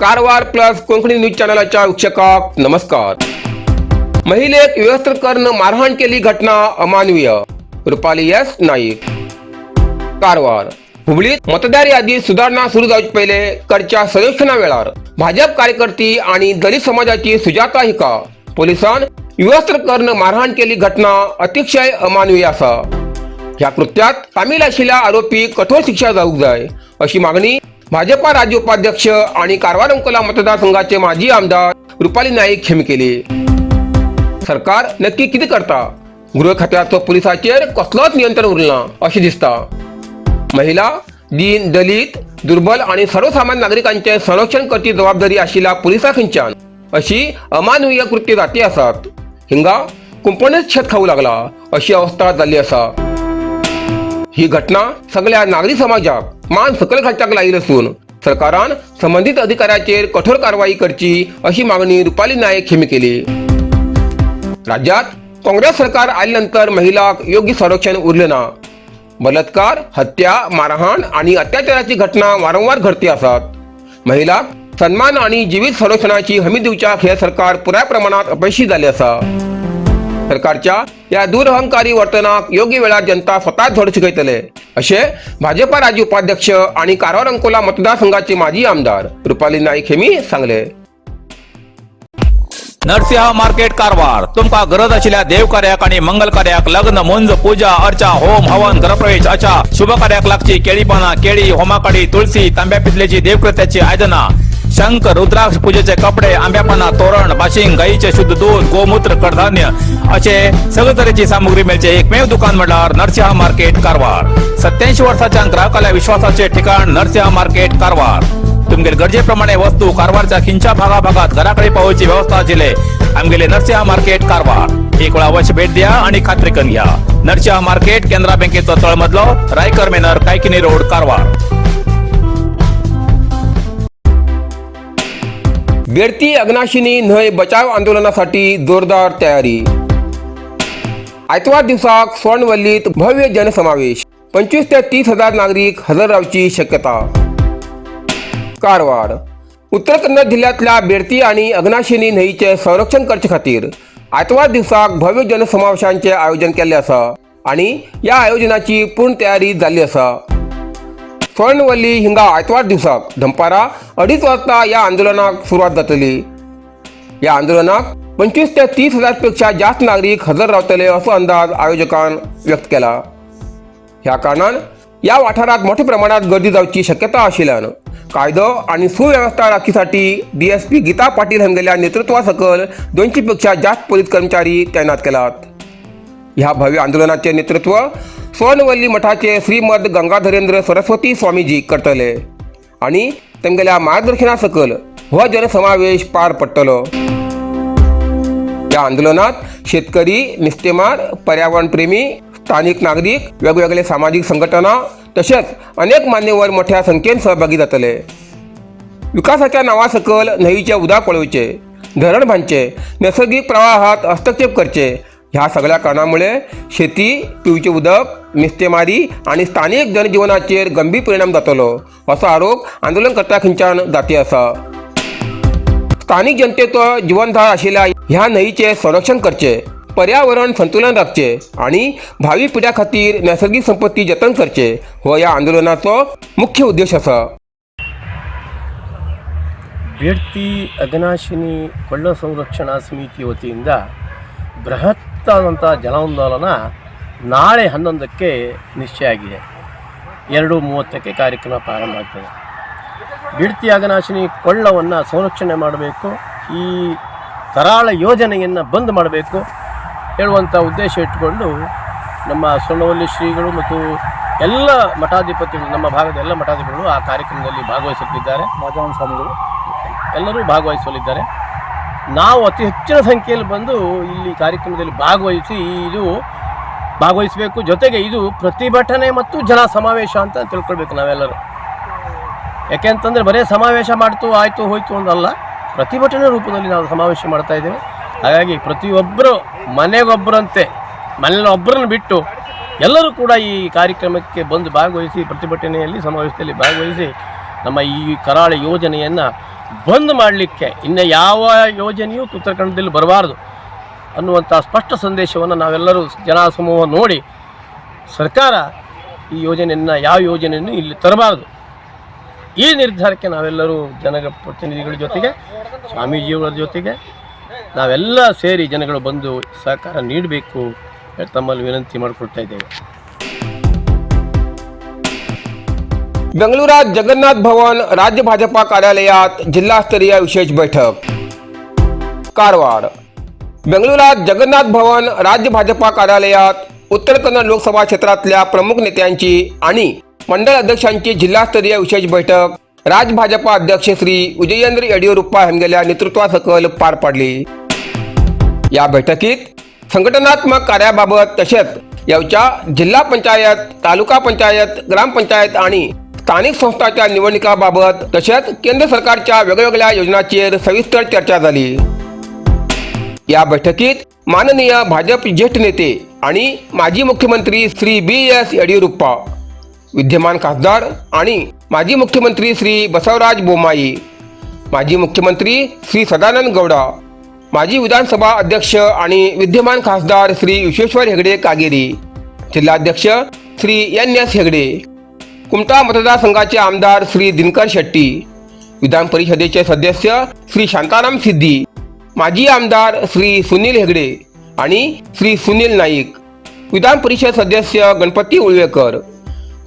Karwar plus Konkani news चॅनलाच्या वीक्षकाक नमस्कार. महिलेक व्यवस्थ करून मारहाण केली घटना अमानवीय. रुपाली एस नाईक, कारवार. हुबळीत मतदार यादीत सुधारणा सुरू जावचे पहिले करच्या सर्वेक्षणा वेळार भाजप कार्यकर्ती आणि दलित समाजाची सुजाता हिका पोलिसान विवस्त्र करून मारहाण केली घटना अतिशय अमानवीय आसा. ह्या कृत्यात सामील आशिल्ल्या आरोपी कठोर शिक्षा जावंक जाय अशी मागणी भाजपा राज्य उपाध्यक्ष आणि कारवार अंकोला मतदारसंघाचे माजी आमदार रुपाली नाईक यांनी केली. सरकार नक्की कितें करता? गृह खात्याचो पुलिसाचेर कसलोच नियंत्रण उरना अशें दिसता. महिला, दीन, दलित, दुर्बल आणि सर्वसामान्य नागरिकांचे संरक्षण करची जबाबदारी आशिल्ल्या पुलिसां खंयच्यान अशी अमानवीय कृत्य जाती आसात. हिंगा कुंपणच शेत खाऊ लागला अशी अवस्था जाल्ली आसा. ही घटना सगळ्या नागरी समाजाक मान सकयल घालच्याक लायिल्ली आसून सरकारान संबंदीत अधिकाऱ्याचेर कठोर कारवाई करची अशी मागणी रुपाली नायक यांनी केली. राज्यात काँग्रेस सरकार आल्यानंतर महिलांक योग्य संरक्षण उरले ना. बलात्कार, हत्या, मारहाण आणि अत्याचाराची घटना वारंवार घडती आसात. महिलांक सन्मान आणि जिवीत संरक्षणाची हमी दिवच्याक हे सरकार पुराय प्रमाणात अपयशी जाले आसा. सरकारच्या या दुरहंकारी वर्तनाक योग्य वेळार जनता स्वतःच धडो शिकयतले अशें भाजपा राज्य उपाध्यक्ष आणि कारवार अंकोला मतदारसंघाचे माजी आमदार रुपाली नाईक यांनी सांगले. नरसिंह मार्केट, कारवार. तुमका गरज आशिल्ल्या देव कार्याक आणि मंगल कार्याक, लग्न, मुंज, पूजा अर्चा, होम हवन, गृहप्रवेश अशा शुभ कार्याक लागची केळी पानां, केळी, होमाकाडी, तुळसी, तांब्या पितलेची देवकृत्याची आयदनां, शंख, रुद्राक्ष, पूजेचे कपडे, आंब्या पानां, तोरण, बाशिंग, गाईचे शुद्ध दूध, गोमूत्र, कडधान्य असे सगळे तरेची सामुग्री मेळचे एकमेव दुकान म्हणल्यार नरसिंह मार्केट, कारवार. 87 वर्साच्या ग्राहकाल्या विश्वासाचे ठिकाण नरसिंह मार्केट, कारवार. तुमगेले गरजेप्रमाणे वस्तू कारवारच्या खिंच्या भागा भागात घराकडे पावोवची व्यवस्था आशिल्ले आमगेले नरसिंह मार्केट, कारवार. एक वेळा अवश्य भेट द्या आणि खात्री करून घ्या. नरसिंह मार्केट, केनरा बँकेचो तळमजलो, रायकर मेनर, कायकिनी रोड, कारवार. बेडती अग्नाशिनी न्हंय बचाव आंदोलनासाठी जोरदार तयारी. आयतवार दिवसाक स्वर्णवल्लीत भव्य जनसमावेश. 25 ते 30 हजार नागरिक हजर रावची शक्यता. कारवार. उत्तर कन्नड जिल्ह्यातल्या बेडती आणि अग्नाशिनी न्हंयचे संरक्षण करचे खातीर आयतवार दिवसाक भव्य जनसमावेशांचे आयोजन केल्ले आसा आणि या आयोजनाची पूर्ण तयारी जाल्ली आसा. स्वर्णवल्ली हिंगा आयतवार दिवसाक दनपारा 2.5 वाजता या आंदोलनाक सुरवात जातली. या आंदोलनाक 25 ते 30 हजार पेक्षा जास्त नागरिक हजर रावतले असो अंदाज आयोजकान व्यक्त केला. ह्या कारणान या वाठारात मोठ्या प्रमाणात गर्दी जावची शक्यता आशिल्ल्यान कायदो आनी सुवेवस्था राखीसाठी डीएसपी गीता पाटील हांगेल्या नेतृत्वा सकल 200 पेक्षा जास्त पोलीस कर्मचारी तैनात केलात. ह्या भव्य आंदोलनाचे नेतृत्व स्वर्णवल्ली मठाचे श्रीमद गंगाधरेंद्र सरस्वती स्वामीजी करतले आणि तेमगेल्या मार्गदर्शना सकल हो जनसमावेश पार पडटलो. या आंदोलनात शेतकरी, नुस्तेमार, पर्यावरणप्रेमी, स्थानिक नागरिक, वेगवेगळे सामाजिक संघटना तसेच अनेक मान्यवर मोठ्या संख्येन सहभागी जातले. विकासाच्या नावासकल न्हंयीचे उदक वळोवचे, धरण बांदचे, नैसर्गिक प्रवाहात हस्तक्षेप करचे, ह्या सगळ्या कारणामुळे शेती, पिवचे उदक, नुस्तेमारी आणि स्थानिक जनजीवनाचेर गंभीर परिणाम जातलो असो आरोप आंदोलनकर्त्या खंयच्यान जाती आसा. स्थानिक जनतेचो जीवनधार आशिल्ल्या ह्या न्हंयचे संरक्षण करचे, पर्यावरण संतुलन राखचे आणि भावी पिढ्या खातीर नैसर्गिक संपत्ती जतन करचे हो ह्या आंदोलनाचो मुख्य उद्देश आसा. ಬೇಡ್ತಿ ಅಘನಾಶಿನಿ ಕೊಳ್ಳ ಸಂರಕ್ಷಣಾ ಸಮಿತಿ ವತಿಯಿಂದ ಬೃಹತ್ತಾದಂಥ ಜನಾಂದೋಲನ ನಾಳೆ 11ಕ್ಕೆ ನಿಶ್ಚಯ ಆಗಿದೆ. 2:30ಕ್ಕೆ ಕಾರ್ಯಕ್ರಮ ಪ್ರಾರಂಭ ಆಗ್ತದೆ. ಬಿಡ್ತಿ ಅಘನಾಶಿನಿ ಕೊಳ್ಳವನ್ನು ಸಂರಕ್ಷಣೆ ಮಾಡಬೇಕು, ಈ ತರಾಳ ಯೋಜನೆಯನ್ನು ಬಂದ್ ಮಾಡಬೇಕು ಹೇಳುವಂಥ ಉದ್ದೇಶ ಇಟ್ಟುಕೊಂಡು ನಮ್ಮ ಸ್ವರ್ಣವಲ್ಲಿ ಶ್ರೀಗಳು ಮತ್ತು ಎಲ್ಲ ಮಠಾಧಿಪತಿಗಳು, ನಮ್ಮ ಭಾಗದ ಎಲ್ಲ ಮಠಾಧಿಪತಿಗಳು ಆ ಕಾರ್ಯಕ್ರಮದಲ್ಲಿ ಭಾಗವಹಿಸುತ್ತಿದ್ದಾರೆ. ಸ್ವಾಮಿಗಳು ಎಲ್ಲರೂ ಭಾಗವಹಿಸಲಿದ್ದಾರೆ. ನಾವು ಅತಿ ಹೆಚ್ಚಿನ ಸಂಖ್ಯೆಯಲ್ಲಿ ಬಂದು ಇಲ್ಲಿ ಕಾರ್ಯಕ್ರಮದಲ್ಲಿ ಭಾಗವಹಿಸಿ ಇದು ಭಾಗವಹಿಸಬೇಕು. ಜೊತೆಗೆ ಇದು ಪ್ರತಿಭಟನೆ ಮತ್ತು ಜನ ಸಮಾವೇಶ ಅಂತ ತಿಳ್ಕೊಳ್ಬೇಕು ನಾವೆಲ್ಲರೂ. ಯಾಕೆಂತಂದರೆ ಬರೇ ಸಮಾವೇಶ ಮಾಡ್ತು, ಆಯಿತು, ಹೋಯಿತು ಒಂದಲ್ಲ, ಪ್ರತಿಭಟನೆ ರೂಪದಲ್ಲಿ ನಾವು ಸಮಾವೇಶ ಮಾಡ್ತಾ ಇದ್ದೇವೆ. ಹಾಗಾಗಿ ಪ್ರತಿಯೊಬ್ಬರು ಮನೆಗೊಬ್ಬರಂತೆ, ಮನೇಲಿ ಒಬ್ಬರನ್ನು ಬಿಟ್ಟು ಎಲ್ಲರೂ ಕೂಡ ಈ ಕಾರ್ಯಕ್ರಮಕ್ಕೆ ಬಂದು ಭಾಗವಹಿಸಿ, ಪ್ರತಿಭಟನೆಯಲ್ಲಿ, ಸಮಾವೇಶದಲ್ಲಿ ಭಾಗವಹಿಸಿ. ನಮ್ಮ ಈ ಕರಾಳ ಯೋಜನೆಯನ್ನು ಬಂದ್ ಮಾಡಲಿಕ್ಕೆ, ಇನ್ನು ಯಾವ ಯೋಜನೆಯೂ ಉತ್ತರ ಕನ್ನಡದಲ್ಲಿ ಬರಬಾರದು ಅನ್ನುವಂಥ ಸ್ಪಷ್ಟ ಸಂದೇಶವನ್ನು ನಾವೆಲ್ಲರೂ ಜನ ಸಮೂಹ ನೋಡಿ, ಸರ್ಕಾರ ಈ ಯೋಜನೆಯನ್ನು, ಯಾವ ಯೋಜನೆಯನ್ನು ಇಲ್ಲಿ ತರಬಾರದು, ಈ ನಿರ್ಧಾರಕ್ಕೆ ನಾವೆಲ್ಲರೂ ಜನಗಳ ಪ್ರತಿನಿಧಿಗಳ ಜೊತೆಗೆ, ಸ್ವಾಮೀಜಿಯವರ ಜೊತೆಗೆ ನಾವೆಲ್ಲ ಸೇರಿ ಜನಗಳು ಬಂದು ಸಹಕಾರ ನೀಡಬೇಕು ತಮ್ಮಲ್ಲಿ ವಿನಂತಿ ಮಾಡಿಕೊಳ್ತಾ ಇದ್ದೇವೆ. बेंगळुरात जगन्नाथ भवन राज्य भाजपा कार्यालयात जिल्हास्तरीय विशेष बैठक. कारवार. बेंगळुरात जगन्नाथ भवन राज्य भाजपा कार्यालयात उत्तर कन्नड लोकसभा क्षेत्रातल्या प्रमुख नेत्यांची आणि मंडळ अध्यक्षांची जिल्हास्तरीय विशेष बैठक राज्य भाजपा अध्यक्ष श्री विजयेंद्र येडियुरप्पा हेमगेल्या नेतृत्वासकल पार पाडली. या बैठकीत संघटनात्मक कार्याबाबत तसेच यावच्या जिल्हा पंचायत, तालुका पंचायत, ग्रामपंचायत आणि स्थानिक संस्थांच्या निवडणुकाबाबत तसेच केंद्र सरकारच्या वेगवेगळ्या योजनांचेर सविस्तर चर्चा झाली. या बैठकीत माननीय भाजप ज्येष्ठ नेते आणि माजी मुख्यमंत्री श्री बी एस येडियुरप्पा, विद्यमान खासदार आणि माजी मुख्यमंत्री श्री बसवराज बोम्माई, माजी मुख्यमंत्री श्री सदानंद गौडा, माजी विधानसभा अध्यक्ष आणि विद्यमान खासदार श्री विश्वेश्वर हेगडे कागेरी, जिल्हाध्यक्ष श्री एन एस हेगडे, कुमटा मतदारसंघाचे आमदार श्री दिनकर शेट्टी, विधान परिषदेचे सदस्य श्री शांताराम सिद्धी, माजी आमदार श्री सुनील हेगडे आणि श्री सुनील नाईक, विधान परिषद सदस्य गणपती उळवेकर,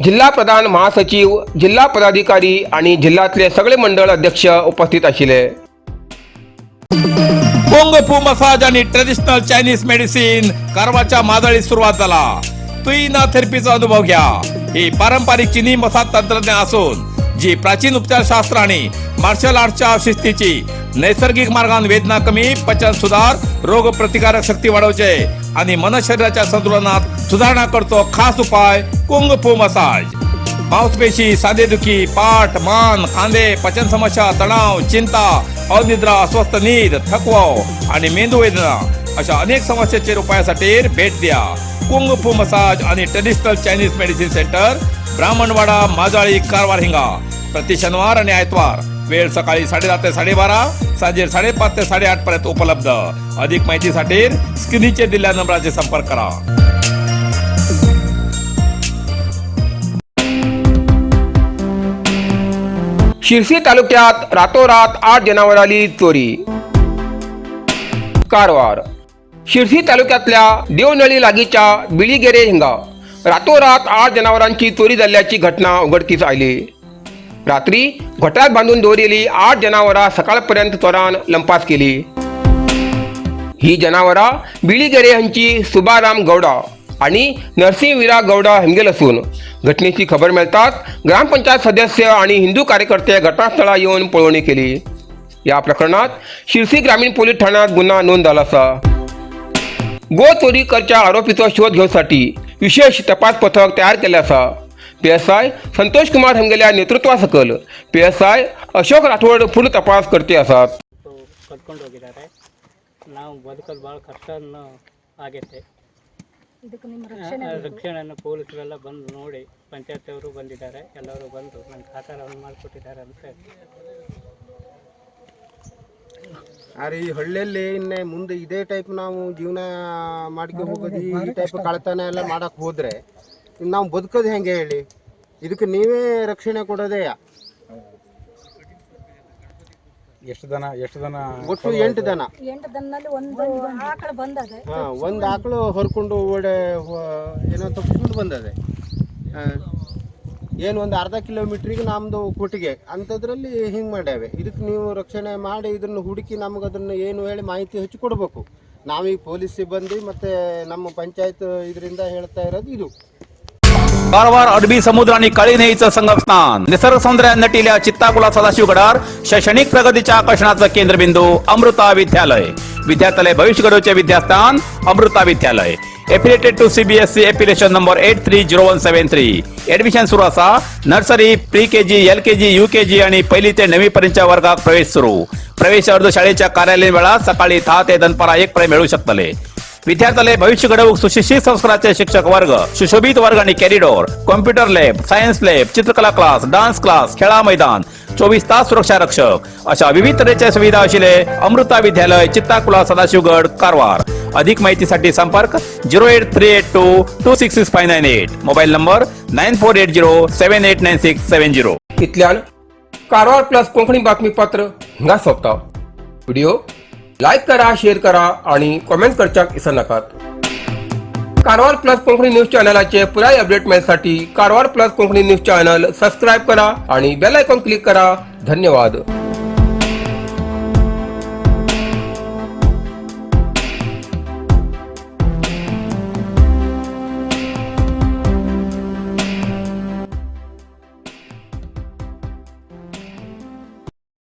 जिल्हा प्रधान महासचिव, जिल्हा पदाधिकारी आणि जिल्ह्यातले सगळे मंडळ अध्यक्ष उपस्थित आशिल्ले. कुंग फू मसाज आणि ट्रेडिशनल चायनीज मेडिसिन कारवारच्या माजळीत सुरुवात झाला. तुईना थेरपीचा अनुभव घ्या. ही पारंपरिक चिनी मसाज तंत्रज्ञान असून जी प्राचीन उपचारशास्त्र आणि मार्शल आर्टच्या शिस्तीची नैसर्गिक मार्गान वेदना कमी, पचन सुधार, रोग प्रतिकारक शक्ती वाढवचे आणि मन शरीराच्या संतुलनात सुधारणा करतो खास उपाय कुंग फू मसाज. मांसपेशी, सांधेदुखी, पाठ, मान, खांदे, पचन समस्या, तणाव, चिंता, अनिद्रा, अस्वस्थ नीद, थकवा आणि मेंदू वेदना अशा अनेक समस्येचेर उपायासाठी भेट द्या कुंग फू मसाज आणि traditional Chinese medicine centre, Brahmanwada, Majali, Karwar हिंगा. प्रति शनिवार आणि आयतवार, वेळ सकाळी 10:30 ते 12:30, सांजे 5:30 ते 8:30 पर्यंत उपलब्ध. अधिक माहितीसाठी स्क्रीनचे दिलेल्या नंबराचे संपर्क करा. शिरसी तालुक्यात रातोरात आठ जनावरांची चोरी. कारवार. शिरसी तालुक्यातल्या देवनळी लागीच्या बिळीगेरे हिंगा रातोरात आठ जनावरांची चोरी जाल्ल्याची घटना उघडकीस आली. रात्री घोट्यात बांधून दवरिल्ली आठ जनावरां सकाळपर्यंत चोरान लंपास केली. ही जनावरां बिळीगेरे हांची सुबाराम गौडा आणि नरसिंह वीरा गौडा हेमगेल असून घटनेची खबर मेळताच ग्रामपंचायत सदस्य आणि हिंदू कार्यकर्ते घटनास्थळार येवन पळोवणी केली. या प्रकरणात शिरसी ग्रामीण पोलीस ठाण्यात गुन्हा नोंद झाला आसा. गो चोरी करच्या आरोपीचो शोध घेवसाठी विशेष तपास पथक तयार केल्लें आसा. पीएसआय संतोष कुमार हेमगेल्या नेतृत्वासकल पीएसआय अशोक राठोड फुडलो तपास करते आसात. ಕದ್ಕೊಂಡು ಹೋಗಿದ್ದಾರೆ. ನಾವು ಬದುಕಲು ಭಾಳ ಕಷ್ಟವನ್ನು ಆಗೈತೆ. ಇದಕ್ಕೆ ನಿಮ್ಮ ರಕ್ಷಣೆ ರಕ್ಷಣೆಯನ್ನು ಪೊಲೀಸರೆಲ್ಲ ಬಂದು ನೋಡಿ, ಪಂಚಾಯತಿಯವರು ಬಂದಿದ್ದಾರೆ, ಎಲ್ಲರೂ ಬಂದು ನಂಗೆ ಸಹಕಾರವನ್ನು ಮಾಡಿಕೊಟ್ಟಿದ್ದಾರೆ ಅಂತ. ಆದ್ರೆ ಈ ಹಳ್ಳಿಯಲ್ಲಿ ಇನ್ನು ಮುಂದೆ ಇದೇ ಟೈಪ್ ನಾವು ಜೀವನ ಮಾಡ್ಕೊ ಹೋಗೋದು, ಈ ಟೈಪ್ ಕಳ್ತನ ಎಲ್ಲ ಮಾಡಕ್ ಹೋದ್ರೆ ಇನ್ನು ನಾವು ಬದುಕೋದು ಹೆಂಗೆ ಹೇಳಿ? ಇದಕ್ಕೆ ನೀವೇ ರಕ್ಷಣೆ ಕೊಡೋದೇ. ಎಷ್ಟು ದನ, ಎಷ್ಟು ದನ? ಒಟ್ಟು ಎಂಟು ದನ. ಎಂಟು ದನದಲ್ಲಿ ಒಂದು ಆಕಳು ಬಂದದೆ. ಹಾ, ಒಂದು ಆಕಳು ಹೊರ್ಕೊಂಡು ಓಡೆ ಏನೋ ತಪ್ಪಿಸ್ಕೊಂಡು ಬಂದದೆ. ಏನು ಒಂದು ಅರ್ಧ ಕಿಲೋಮೀಟ್ರಿಗೆ ನಮ್ಮದು ಕೊಟ್ಟಿಗೆ ಅಂಥದ್ರಲ್ಲಿ ಹಿಂಗೆ ಮಾಡ್ಯಾವೆ. ಇದಕ್ಕೆ ನೀವು ರಕ್ಷಣೆ ಮಾಡಿ, ಇದನ್ನು ಹುಡುಕಿ ನಮ್ಗೆ ಅದನ್ನು ಏನು ಹೇಳಿ ಮಾಹಿತಿ ಹೆಚ್ಚು ಕೊಡಬೇಕು. ನಾವೀಗ ಪೊಲೀಸ್ ಸಿಬ್ಬಂದಿ ಮತ್ತು ನಮ್ಮ ಪಂಚಾಯತ್ ಇದರಿಂದ ಹೇಳ್ತಾ ಇರೋದು ಇದು. कारवार अरबी समुद्र आणि काळी न्हंयेचं संगमस्थान, निसर्ग सौंदर्यात नटिल्या चित्तागुला सदाशिवगडार शैक्षणिक प्रगतीच्या आकर्षणाचं केंद्रबिंदू अमृता विद्यालय. विद्यार्थ्यालय भविष्य घडवचे विद्यास्थान अमृता विद्यालय. Affiliated to CBSE, affiliation number 830173. Admission सुरू असा. Nursery, pre KG, LKG, UKG आणि पहिली ते नववी पर्यंतच्या वर्गात प्रवेश सुरू. प्रवेश अर्ज शाळेच्या कार्यालयीन वेळात सकाळी 10 ते दनपारा 1 पर्यंत मिळू शकतले. विद्यार्थ्याले भविष्य घडवूक सुशिक्षित संस्काराचे शिक्षक वर्ग, सुशोभित वर्ग आणि corridor, computer lab, science lab, चित्रकला क्लास, डान्स क्लास, खेळा मैदान, 24 तास सुरक्षा रक्षक अशा विविध तऱ्हेच्या सुविधा असलेले अमृता विद्यालय, चित्ताकुला, सदाशिवगड, कारवार. अधिक माहितीसाठी संपर्क 08382266598, mobile number 9480789670. इतल्यान कारवार प्लस कोंकणी बातमीपत्र हिंगा सोंपता. व्हिडिओ लायक करा, शेअर करा आणि कॉमेंट करच्याक विसरनाकात. कारवार प्लस कोंकणी न्यूज चॅनलाचे पुराय अपडेट मेळसाठी Karwar plus Konkani news channel subscribe करा आणि बेल आयकॉन क्लिक करा. धन्यवाद.